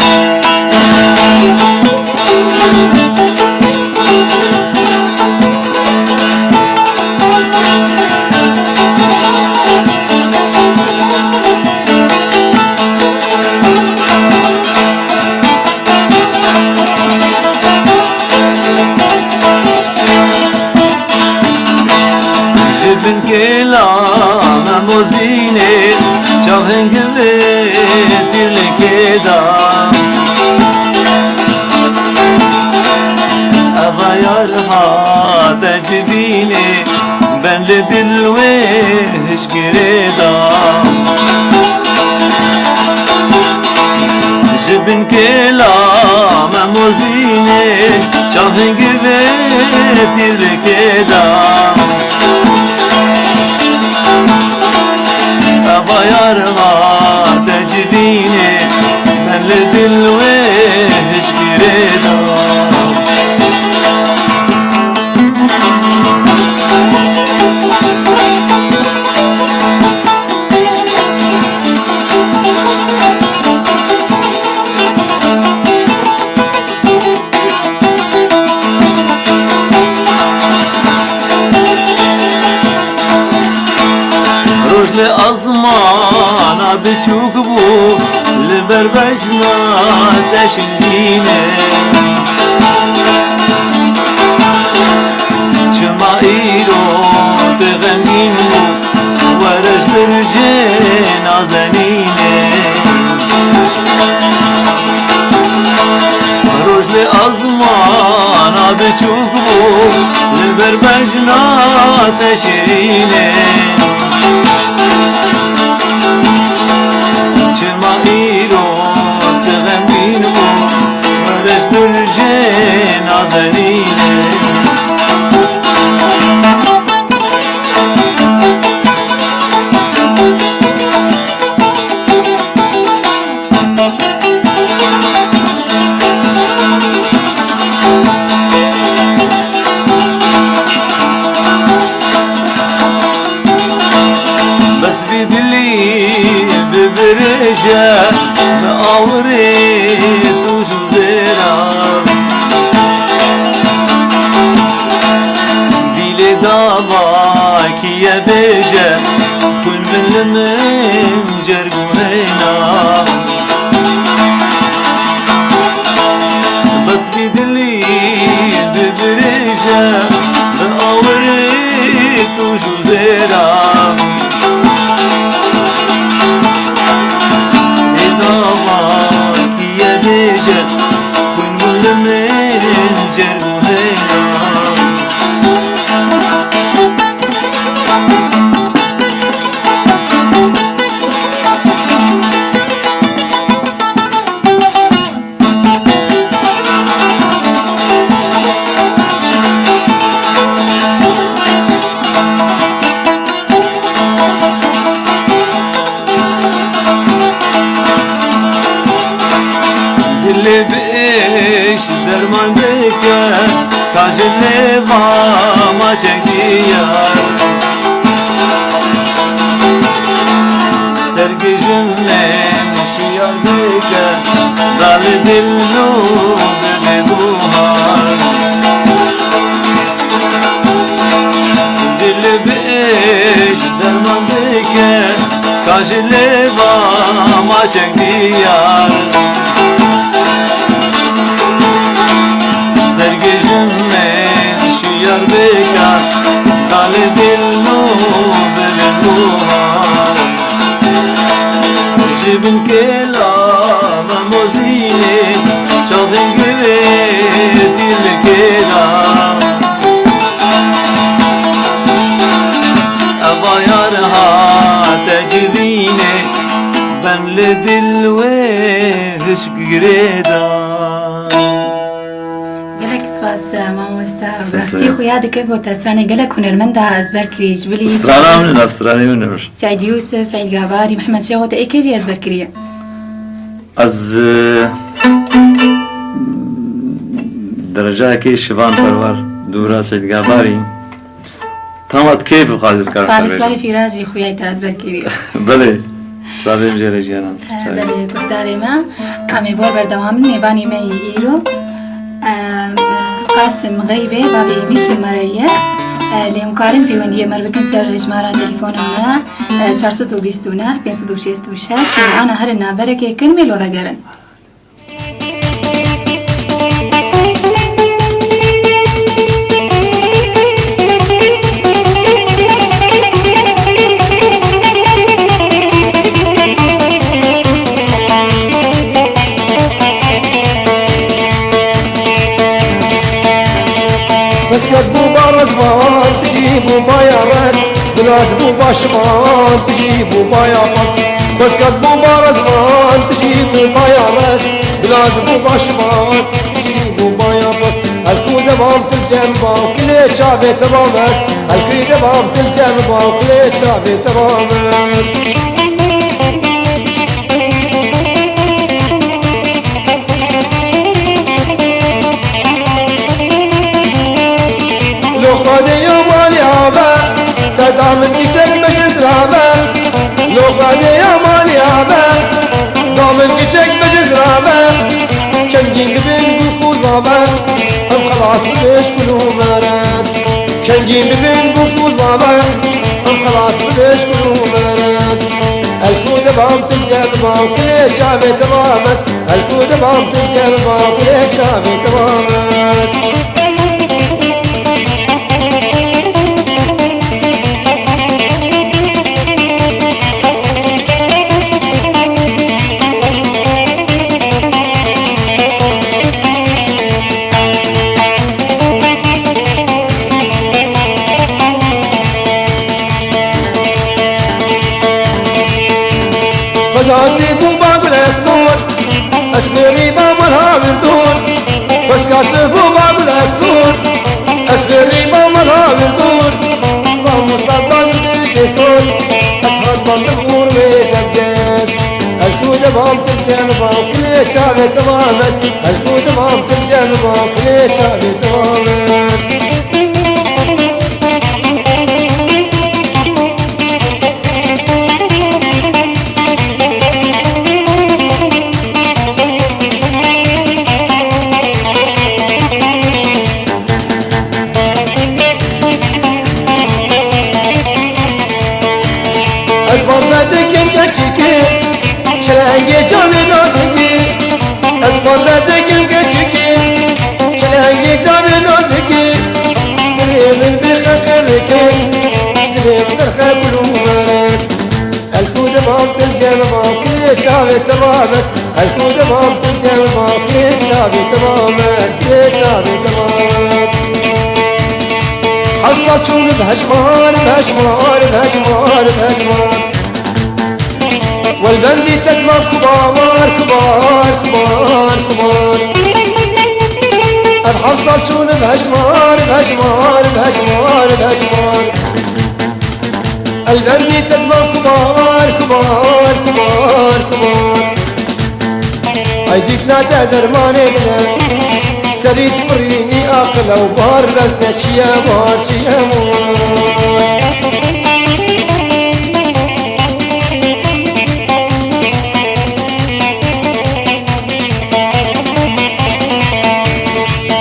Ji bin kêla me mozînê, çavên givê tîrlikê da. Eva yar hate civînê, ben li dil wê hişk girê da. Ji bin kêla me mozînê, çavên givê pîrlikê da. Eva yar hate civînê, ben li dil wê hişk girê da. Roj li azmana biçûk bû, li ber bejna te şindîne. Çima îro tu xemgîn bû, were ji bircê nazenîne. Roj li azmana biçûk bû, li ber bejna te şirîne. Çima îro tu xemgîn bû, were ji bircê nazenîne. Bes bi dilî bibirêje, bi awirê tu ji zêra. Dîlê dava kî ye bêje, xwîn min li min cerguhêna. Bes bi dilî bibirêje, bi awirê tu ji zêra. Ê dava kî ye bêje, xwîn min li min cerguhêna. Dilê bi êş derman bike, ka ji lêva maçek diyar. Sergijin şiyar bike, dali dil nû bibe buhar. Dil bi êş derman bike, ka ji lêva maçek diyar. Girêdan. Gelek spas, mamoste. Spas. Rastî xuya dike ku te stranê gelek hunermenda ezber kirî ji bilî. Strana min e, stranê min e. Seîd Yûsif, Seîd Gabarî, Mihemed Şêxo, te ê kê jî ezber kiriye? Ez, e, derecayekê Şivan Perwer, dûra Seîd Gabarî. Tam at keyf û qazî dikar. Xalis Barê Fîrazî xuyayî te ezber kirî. Belê. Slavê jê re jiyanan. He, belê, guhdarê me. Em ê bor berdewam in. Mêvanê me yê îro, e, Qasim Xeyvê, bavê Êmîşê me re ye. E, lê hûn karin pêwendiyê me re bikin ser hejmara telefona me, e, çar sed û bîst û neh, pênc sed û şêst û şeş. Lê ana herin navberekê kin, mêl we vegerin. Bes kes bû ba rezvan, tijî bû ba ya rez. Gulaz bû ba şivan, tijî bû ba ya pez. Xwezkez bû ba rezvan, tijî bû ba ya rez. Gulaz bû ba şivan, tijî bû ba ya pez. Elkû devam til cem ba, kulê çavê te ba mez. Elkû devam til cem ba, kulê çavê te ba mez. Loxadê ya malê ave, te da min kîçek bejizrave. Loxadê ya malê ave, da min kîçek bejizrave. Kengîn bibin bû xûzave, em xelas bibin ji kul û merez. Kengîn bibin bû xûzave, em xelas bibin ji kul û merez. Elkû devam til cem ba, kulê çavê te ba mez. Elkû devam til cem ba, kulê çavê te ba mez. Xwezatî bû ba gulek sor, ez fêrî ba mala wirdor. Xwezka tu bû ba gulek sor, ez fêrî ba mala wirdor. Ba mustaqbal dikê sor, ez hat bandim ûr wê devges. Elkû devam til cem ba, kulê çavê te ba mez. Elkû devam til cem ba, kulê çavê te ba mez. Ez bande dikim keçikî, çilengê canê nazikî. Ez bande dikim keçikî, çilengê canê nazikî. Dilê min bê xeqirikê, dilê min derxe kul û merez. Elkû devam til cem ba, kulê çavê te ba mez. Elkû devam til cem ba, kulê çavê te ba mez, kulê çavê te ba mez. Hewsa çûn bi hejmar, bi hejmar, bi hejmar, bi hejmar. Welbendî te dima kubar, kubar, kubar, kubar. Ev hewsa çûn bi hejmar, bi hejmar, bi hejmar, bi hejmar. Elbendî te dima kubar, kubar, kubar, kubar. Ay dîtna te dermanê dile, serî firînî aqil ew bar ber te çiye bar, çiye bar.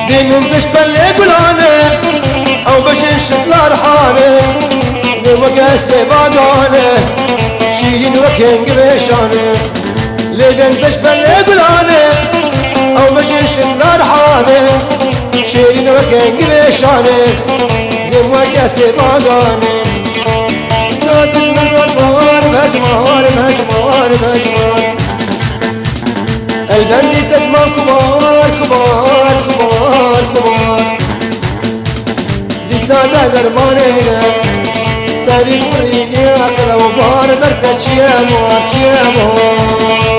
Dê min diş pelê gulane, ew bijin şitlar hane. Dê weke sêvagan e, şîrîn wek hêngivêşan e. Lê deng diş pelê gulane, ew bijin şitlar hane. Şêrîn wek hêngivêşan e, dê weke sêvagan e. Dadin min wek bahar, mejmar, mejmar, mejmar. Elbendî te dima kubar, kubar, kubar, kubar. Dîta de dermanê ne. Serî firînî aqil ew bar ber te çiye mar, çiye mar.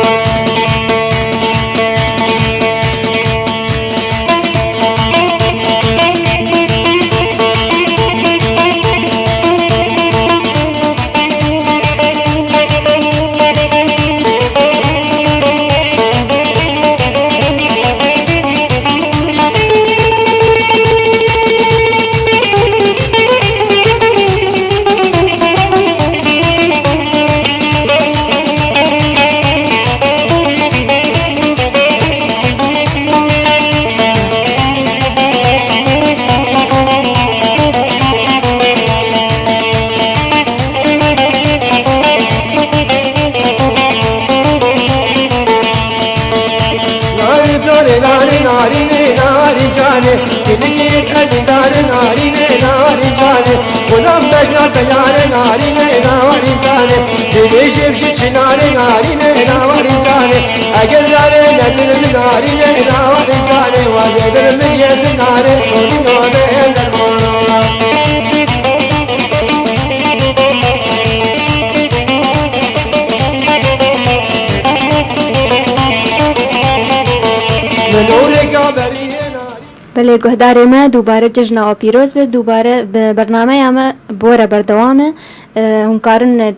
Belê guhdarê me, dubare cejna we pîroz be, dubare bi bernameya me bi we re berdewam e. E, hûn karin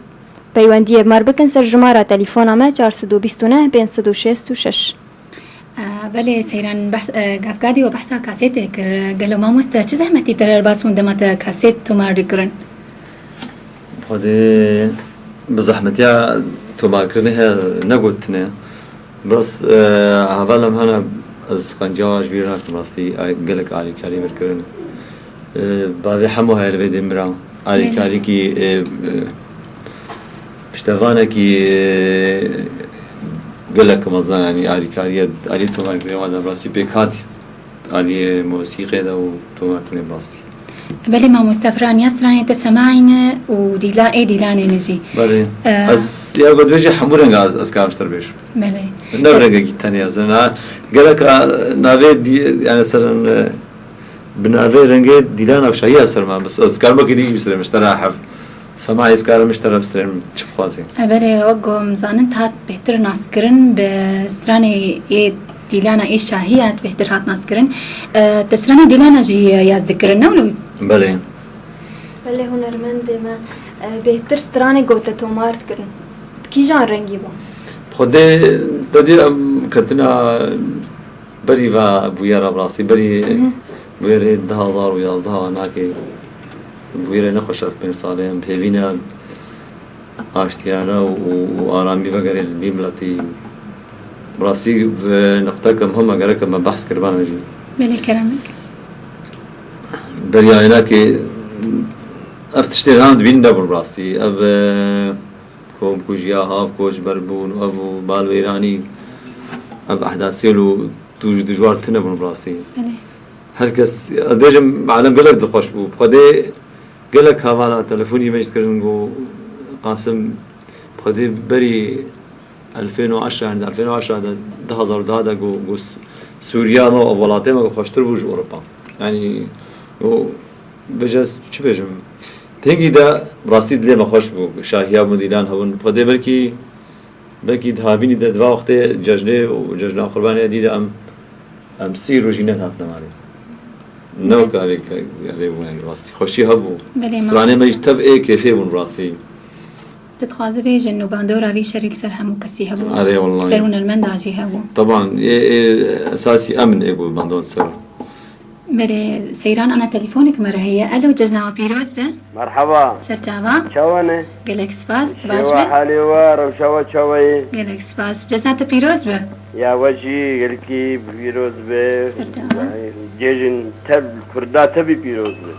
peywendiyê bi me re bikin ser jimara telefona me çar sed û bîst û neh pênc sed û şêst û şeş. E, belê Seyran behs, e, gavgadî we behsa kasêtê kir. Gelo mamoste çi zehmetî te re bas bûn dema te kasêt tomar dikirin? Xwedê bi zehmetiya tomarkirinê he negotine. Bes, e, heval em hene ez qenciya ji bîr nakim rastî, e, gelek alîkarî min kirin. E, bavê hemû heye li vê demira. Alîkarîkî, e, e, piştevanekî, e, gelek mezin, yanî alîkariye, alî tomarkirinê wan de rastî pêk hatiye. Aliyê mosîqê de û tomarkirinê rastî. Belê mamoste, piraniya stranê te sema îne û dîla ê dîlanê ne jî. Belê. Ee, Ez ya ku dibêje hemû renga ez, ez karim ji te re bêjim. Belê. Ne rengekî tenê ez. Na, gelek a, navê dî-, yani seren, e, bi navê rengê dîlana şahî ya ser me. Bes ez karim wekî dî bisirêm, ji te re hev. Sema ez karim ji te re bisirêm, çi bixwazî. E, belê, wek ku em zanin, te hat bêhtir naskirin bi stranê ê dîlana ê şahî ya te bêhtir hat naskirin. E, te stranê dîlana jî yaz dikirin, ne wilo? Belê. Belê hunermendê me, e, bêhtir stranê ku te tomar dikirin, bi kîjan rengî bûn? Xwedê te dî em ketina berî ve bûyera bi rastî, berî Mhm. bûyerê du hazar û yazdeh nakê bûyerê nexweş ev pênc salê em hêvî ne. Aştiyane û, û aramî vegerê li vî miletî. Bi rastî bi niqteke muhim e, gerek me behs kiribane jî. Belê, kerem bike. Beriya ênakê ev tiştê han dibîn nebûn bi rastî. Ev, e, komkujiya, hav koçber bûn û ev û balwêranî, ev ehdasiyel û tûj dijwar tune bûn bi rastî. Belê. Her kes, ez bêjim, alem gelek dilxweş bû. Bi Xwedê gelek hevala telefonî me jî dikirin, got, Qasim, bi Xwedê berî elfên û eşra, yani elfên û eşra de, du hazar û deh de got, got, Sûriya me û welatê me got xweştir bû ji Ewropa. Yani, got, bêje ez çi bêjim? Tengî de rastî dilê me xweş bû. Şahiya bû, dîlan hebûn. Bi Xwedê belkî Belkî di havînî de di va wextê cejnê û cejna Qurbanê dî de em, em sî rojî nehatine malê. Ne wek avê ke, avê bû, yani rastî. Xweşî hebû. Belê, Stranê me mamoste. Jî tev ê kêfê bûn rastî. Tu dixwaze bêjin û bandora vî şerî li ser hemû kesî hebû. Erê, wellahî. Ser hunermenda jî hebû. Teban, ê, ê, esasî em in ê ku bandor ser. Belê, Seyran, ana telefonek me re heye. Elo, cejna we pîroz be. Merhaba. Ser çava. Çawa ne? Gelek spas, tu baş Şewa be? Halê we, rewşa we çawa ye? Gelek spas. Cejna te pîroz be. Ya we jî gelkî pîroz be. Ser çava. Cejn tev, kurda tevî pîroz be.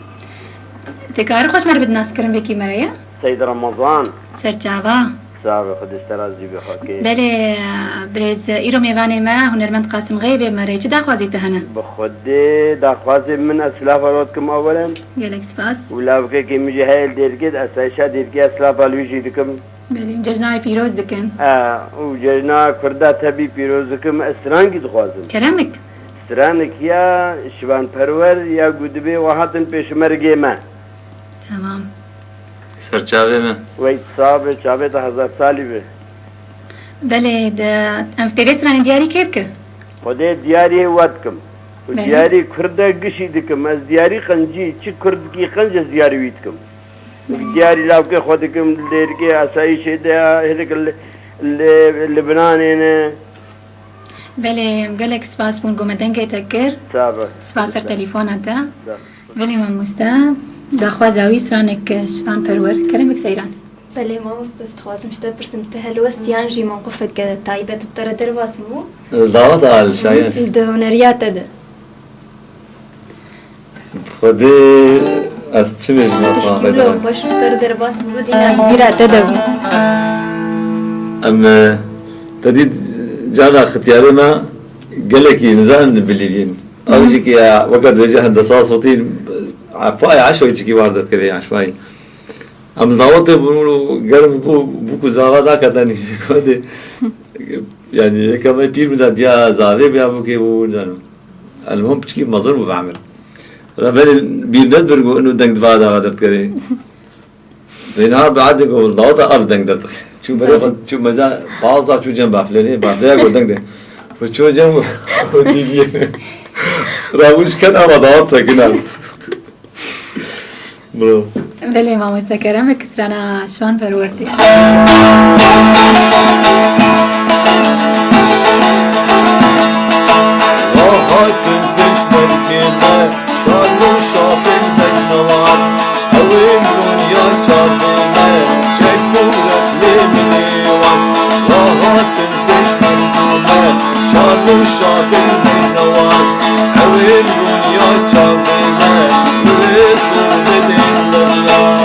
Te kar xweş me re bidin naskirin vekî me re ye? Seyd Remezan. Ser çava. Sax be, Xwedê ji te razî be, xakê. Belê, birêz, îro mêvanê me, hunermend Qasim Xeybê me rê çi daxwazê te hene? Bi Xwedê daxwazê min, ez silafa we dikim awelen. Gelek spas. Û lavkekê min jî heye li Dêrikê, di esayîşa Dêrikê ez silafa li wî jî dikim. Belê, cejna wê pîroz dikin. E, û cejna Kurda tevî pîroz dikim, ez strankî dixwazim. Keremik. Stranek ya şivanperwer ya ku dibê we hatin pêşmergê me. Tamam. Ser çavê me. Wey sax be, çavê te hezar salî be. Belê, de, em vê stranê diyarî kê bike? Xwedê diyarî we dikim. Û Belê. Diyarî Kurde gişî dikim. Ez diyarî qencî, çi Kurdkî qenc ez diyarî wî dikim. Û Belê. Diyarî lavkê xwe dikim, Dêrikê esayîşê de, hinek li, li, li binanê ne. Belê, em gelek spas bûn ku me dengê te kir. Sax be. Spas ser telefona te. Sax. Belê mamoste, daxwaza wî stranek şivan perwer. Kerem bik Seyran. Belê mamoste, ez dixwazim ji te pirsim, tu helwest yan jî mewqifek taybet bi te re derbas bû? Li daweta Alişayê. Di huneriya te de. Xwedê ez çi bêjim, ez Tişkî wilo xweş bi te re derbas bû, dîna bîra te de bû. Em, e, te dît carna xitiyarê me gelekî nizanin bilîlîn. Ew jî ki ya, weke dibêje hendesa sotî, efaya eşo çikî war derdikeve ya şwayî. Em li dawetê bûn û germ bû, bû ku zava dake tenî. Xwedê Yani, yeka me pîr bû da diya zavê bû ya bû kê bû, yani. Elmuhim piçkî mezin bû bi emir. Ra belê bîr nedibir ku inu deng di va da va derdikevê. Dê niha bi edê ku daweta ev deng derdikevê. Çû berê xwe, çû meza pazdeh çû cem baflênê, baflêya ku deng de. Ku çû cem û dîviyê. Ra wî şikand ama dawet sekina. Bravo. Belê, mamoste Kerem, bi kisrana şivan perwertî. Hatin pêşmergê me, şal û şafên beynewan, ew ê rûniya çavê me, çek û reflê min ê wan. Hatin pêşmergê me, şal û şafên beynewan, ew ê rûniya çavê me, wê sor bidên deryan.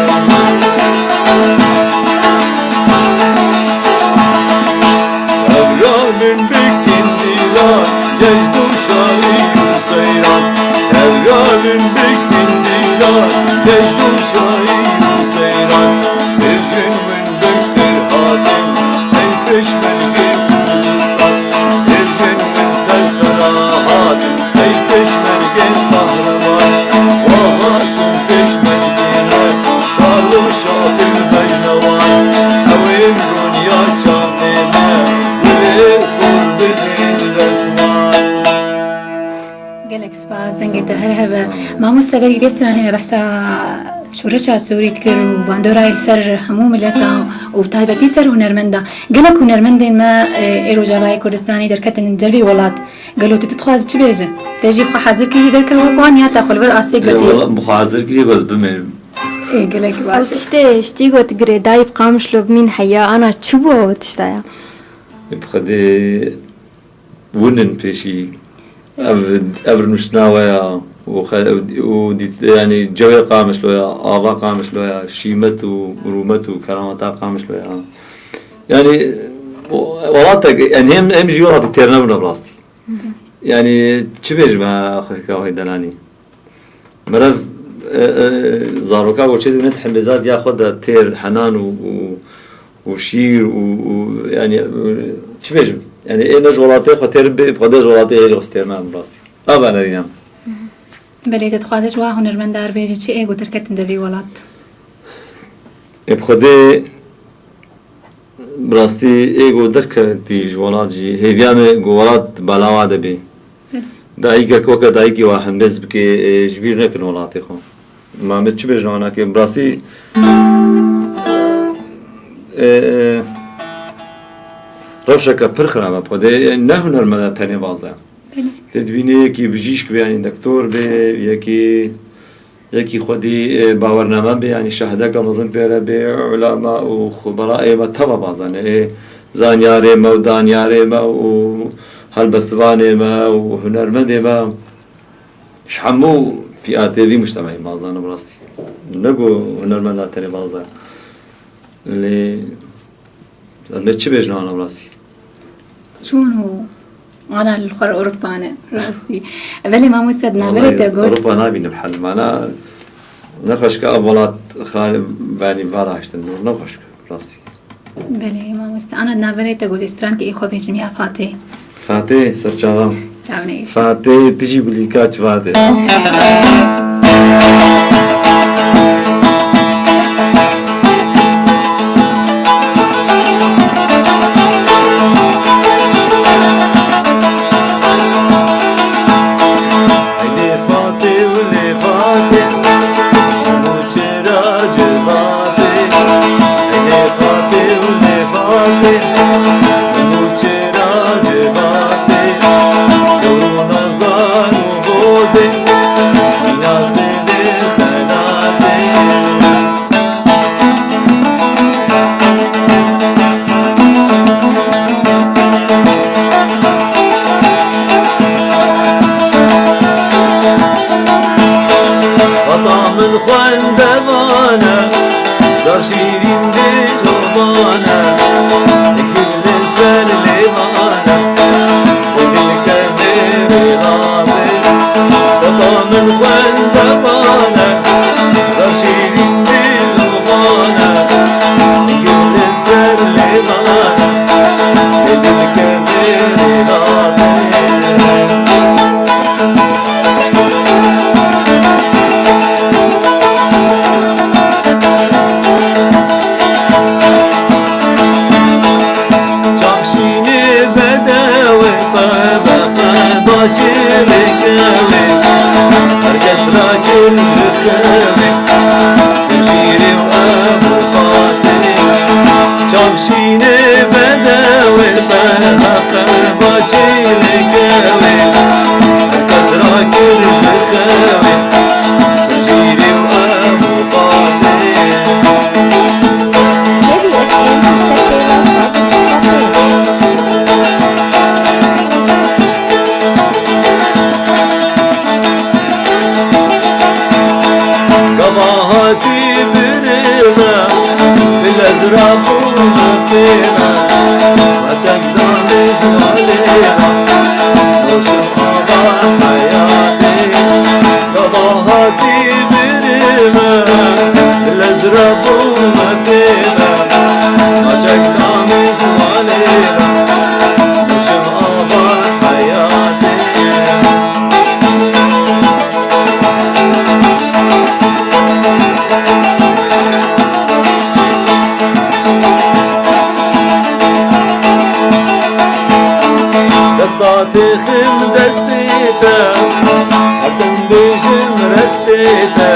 Tevra min bikin dîlan, gej dûşayî û seyran. Tevra min bikin dîlan, gej dûşayî û seyran. Birjin min Bektir hatin, ey pêşmergê Kurdistan. Êrîn min ser sera hatin, ey pêşmergên qehreman. Wa hatin pêşmergê me, şal û şafên beynewan. Ew ên rûniya çavê me, wê sor bidên resman. Gelek spas, dengê te her hebe. Sağ ol. Mamoste, berî vê stranê me behsa şoreşa Sûrî dikir û bandorayê li ser hemû mileta û taybetî ser hunermenda. Gelek hunermendên me, e, ê Rojavayê Kurdistanê derketin dervî welat. Gelo tu dixwazî çi bêje? Te jî xwe hazir kiriye derkeve wek wan ya te xwe li vir astê girtiye? Wela, min xwe hazir kiriye ku ez bimêrim. Ê, gelek baş e. Ew tiştê ji tî got girêdayî bi Qamişlo bimîn heya, ana çi bû ew tişta ya? Ê, bi Xwedê Win in pêşî. Ev, ev nuştina we ya û xe-, û dît-, yanî cewê Qamişlo ya, ava Qamişlo ya, şîmet û rûmet û kerameta Qamişlo ya. Yanî, o, welatek, yanî hem, hem jî welatî têr nebûne bi rastî. Yanî, çi bêjim, xwehka wê delanî? Meriv, e, e, zaroka ku çêdibîne di hembêza diya xwe de têr, henan û, û, û şîr û, û, yanî, e, çi bêjim? Yanî, ê ne ji welatê xwe têr bê, bi Xwedê ji welatê êrî xwe têr nabim rastî. Ev e nerîna min. Belê, tu dixwazî ji wa hunermenda re bêjî çi ê ku derketin dervî welat? Ê bi Xwedê Bi rastî ê ku derketî ji welat jî hêviya me ku welat belawa de bê. Dayikek weke dayikê wa hembêz bike, ê, ji bîr nekin welatê xwe. Ma me çi bêjin wana ke bi rastî, ê, ê, rewşeke pir xirab e bi Xwedê, ne hunermend e tenê baza. Tê dibînê yekî bijîşk be, yanî doktor be, yekî Yekî xwedî, e, bawername bê, yanî şehideke mezin pê re bê, ulema û xubera ê me teva bazane, ê zanyarê me û danyarê me û helbestivanê me û hunermendê me ji hemû fiyatê vî mujtemeyê bazane bi rastî. Ne ku hunermenda tenê baza. Lê Em ê çi bêjin ana rastî? Çûn û ana li xwe re Ewropa ne, rastî. Belê mamoste, di naverê te got. Ewropa nabînim hel. Mana nexweşka ev welat xal-, benî varaştin. Nexweşka, rastî. Belê mamoste, ana di naverê te got, strankê ê xwe bêjim ya Fatê. Fatê, serçava. Çawneyî. Fatê, tu jî bilîka çi Fatê. Lê Fatê û lê Fatê, hemû çêra civatê. Lê Fatê û lê Fatê, hemû çêra civatê. Dor û nazdar û bozê, mîna sêvê xelatê. Xata min xwendevane, zar şîrîn dîlovane, gul li ser lêvane, dilke bê bêlavê. Xata min xwendevane, zar şîrîn dîlovane, gul li ser lêvane, dilke bê Çavşînê bedewê, berheqe bacîlê kewê, kes rakir ji xewê, jîrî û ev û qatê. Hêvî F M, ser pêla sed û nod. Gava hatî birê me, bi lez ra bûna pê me, ma çend damê ji malê me, doşim ava heyatê. Gava hatî birê me, bi lez ra bûna pê me, ma çend damê ji malê me, doşim ava heyatê. Desta têxim destê te, her tim bêjim restê te.